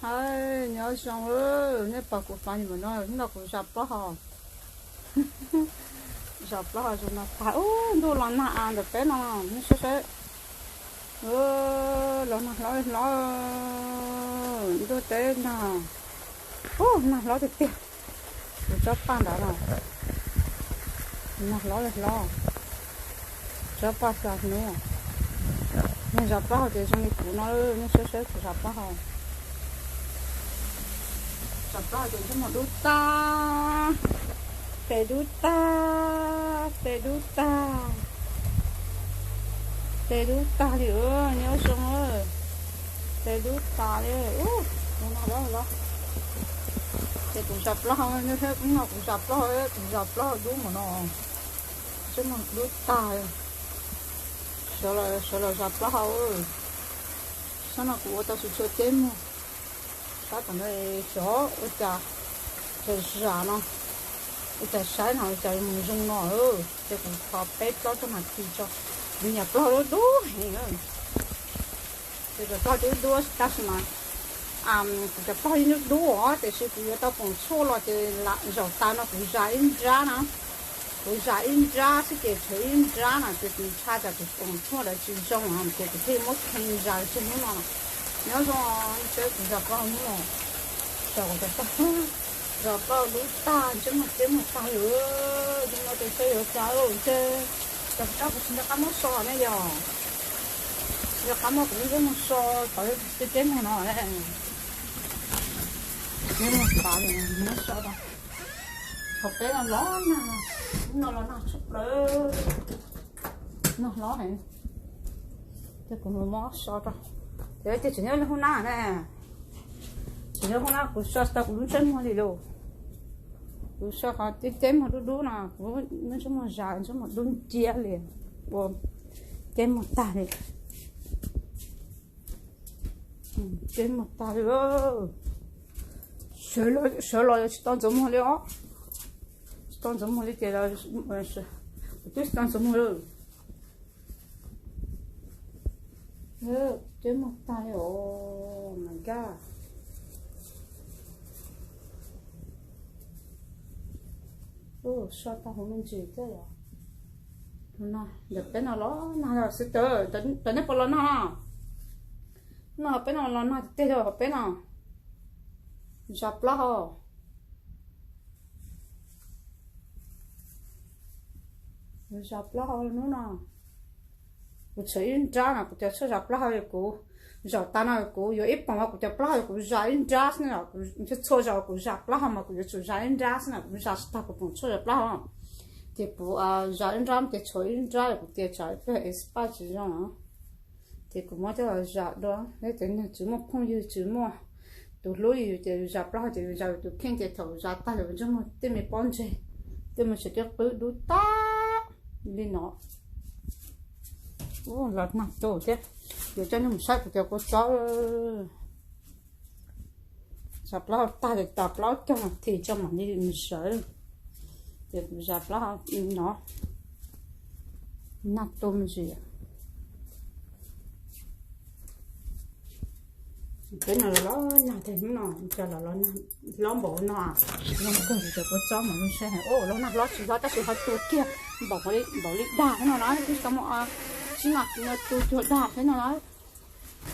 Hais nyob zoo, nej pom kuv fav nim no, hnub no kuv zas plaub hau. Zas plaub hau zoo no tag, ntuj los nag ntawm peb no, nej saib saib. Los nag hlob hlob, ntuj teb nag, nag hlob tiag tiag. Kuv tsob paj ntawd no, nag hlob li hlob, tsob paj xya hnub. Neeg zas plaub hau ces zoo li kuv no, nej saib saib kuv zas plaub hau. Zas plaub hau ces ntsej muag dub tag, tes dub tag, tes dub tag, tes dub tag li, nyob zoo, tes dub tas li. Ces kuv zas plaub hau, hnub no kuv zas plaub hau, kuv zas plaub hau dub npaum no, ntsej muag dub tag. Sawv los zas plaub hau, sab no kuv ua tau tsis tshua ceb muag. Sab tom ntawd xyov ua cas zam zam no, ua cas saib no ua cas mus zoo no, ces kuv thov peb plaub tog nas this tso, kuv nyiam plaub hau dub dub heev. Ces cov plaub hau dub dub tab sis mas kuv cov plaub hau yeej dub dub os, tiam sis kuv yuav tau poom tshuaj los ces lam zaum tas no kuv zas ib nrab na. Kuv zas ib nrab xwb ces tshuav ib nrab no ces kuv ntshai tsam kuv poom tshuaj lawv tsis zoo ces kuv thiaj muab khee zas tseg hnub no. Nyob zoo, kuv zas plaub hau hnub no, zas plaub hau dub tag, ntsej muag teb muag tag li, ntsej muag tes teb yuav tsa ntsej, cov tsab kuv tsis nco qab muab so ne yog, nco qab muab kuv lub ntsej muag so tau teb teb muag no, teb muag tas li, muab so rau. Hauv peb no los nag, no los nag tshaj plaws, nag hlob heev. Ces kuv mus muab so rau, ces tsis nyob hauv nab ne, tsis nyob hauv nab kuv so tsis tau kuv lub ntsej muag li lauj. Kuv so qhov ceb muag dub dub no, kuv lub ntsej muag zas ntsej muag dub nciab li, ua ceb muag tag li. Ceb muag tag li. Sawv los yuav tsis tau ntxuav muag li os. Tsis tau ntxuav muag li ces, kuv twb tsis tau ntxuav muag li. Ceb muag tag li os, my God. So tau hauv me ntsis thiab yom. Ntawm peb no los nag xwb tawm, tawm nej puas los nag no? No peb no los nag tiag tiag li hauv peb no. Zas plaub hau, zas plaub hau hnub no. Kuv tshuav ib nrab no kuv cov tshuaj zas plaub hau, kuv zaum tas no kuv yuav ib poom no kuv cov plaub hau kuv zas ib nrab xwb no, txhua zaus kuv zas plaub hau mas kuv yuav tsum zas ib nrab xwb no, kuv zas tsis tag kuv poom tshuaj zas plaub hau. Ces kuv zas ib nrab ces tshuav ib nrab, kuv tias tsam peb expire tsis zoo no. Ces kuv muab coj los zam dua, yog tias nws tsis muaj phooj ywg tsis muaj tus hlub li yus ces yus zam plaub hau ces yus zam yus tus kheej ces thaum zam tag lawm ntsej muag tej me pob ntseg, tej me tsev coj qwb dub tag li no. Los nag tu thiab, yuav coj nej mus saib kuv cov kua txob. Zam plaub hau tag li tas plaub caug nas this tso mam li mus sawv. Ces kuv zam plaub hau no, nag tu me ntsis. Peb no los los nag tag hnub no, cas los los nag hlob npaum no. Los kawg cov kua txob mas zoo saib heev, los nag hlob tsis hlob tab sis ho tu kiag npaum li dag no na, twb tsis tau muaj sib nag tu cuag dag thiab no na.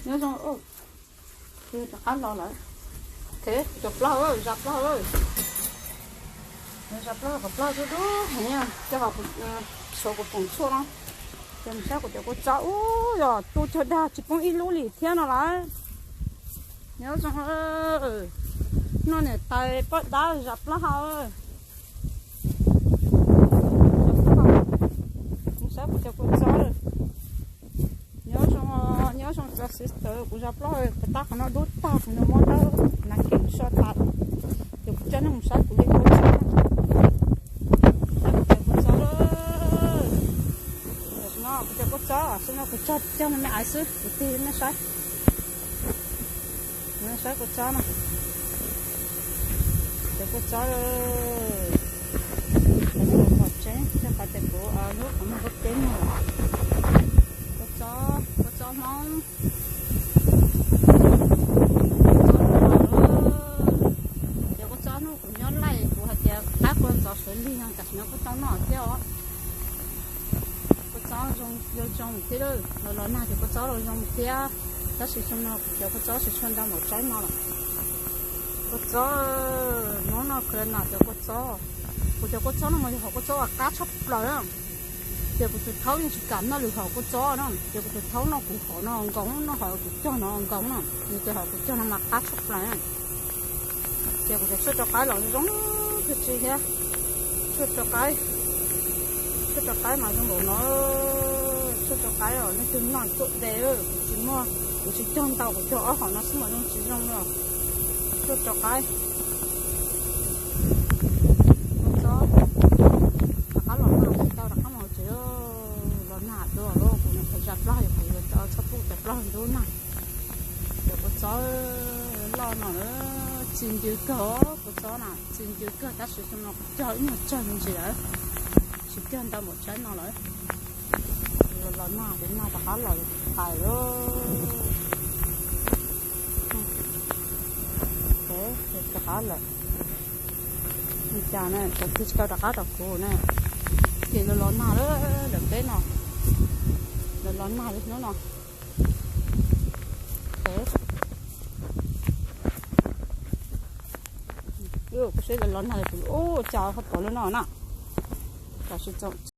Nyob zoo, rov qab los lawm. Kuv cov plaub hau, zam plaub hau, zam plaub hau, kom plaub hau dub dub heev, coj tshuav kuv poom tshuaj no. Ces mus saib kuv cov kua txob, ub, yog tu cuag dag tsis poob ib lub li thiab no lawm. Nyob zoo, no niam tais poj dab zam plaub hau. Mus saib kuv cov kua txob. Nyob zoo, nyob zoo cov sister, kuv zam plaub hau, kuv tab qhov no dub tag, kuv nws muab dawb nas this so tas. Ces kuv coj nej mus saib kuv li kua txob. Saib kuv cov kua txob. No kuv cov kua txob, xwb no kuv tso cog me me aiv xwb, kuv tig nej saib. Saib kua txob no, cov kua txob, cov kua txob pom tseeb, coj qhov tias kuv lub qhov muag kua teb no. Kua txob, kua txob Hmoob. Thiab tab sis xyoo no kuv cov kua txob tsis tshua ntau npaum tsaib no lawm. Kua txob, hnub no kuv los nam cov kua txob. Kuv cov kua txob no mas yog hom kua txob uas qab tshaj plaws na. Ces kuv tus thaub yeej tsis kam noj lwm hom kua txob na, ces kuv tus thaub noj kuv hom no nkoos, noj hom kuv cog no nkoos na, nws tias hom kuv cog no mas qab tshaj plaws na. Ces kuv cov tshuaj rau qaib los zoo tag tsi thiab. Tshuaj rau qaib, tshuaj rau qaib mas zoo npaum no. Tshuaj rau qaib os, leej twg noj tuaj de, kuv tsis muaj, kuv tsis cog ntau, kuv cog ob hom no xwb mas zoo tsis zoo li. Tshuaj rau qaib. Kua txob, rov qab los nag, tau rov qab mus tsev, los nag dua lawm, kuv niam tais zas plaub hais kuv yuav txhob pub cov plaub hau ntub nag. Cov kua txob loj no txi ncw kawg, kua txob na txi ncw kawg tab sis xyoo no kuv cog ib nyuag tsawg me ntsis lawm, tsis cog ntau npaum tsaib no lawm. Los nag ces nag rov qab los pais lawm. Rov qab lawm. Li cas na, cov twg tsis tau rov qab rau kuv na. Ces los los nag lawm peb no, los los nag li hnub no. Kuv saib los los nag lawm, ua cas ho pom li no na. Tam sim txoom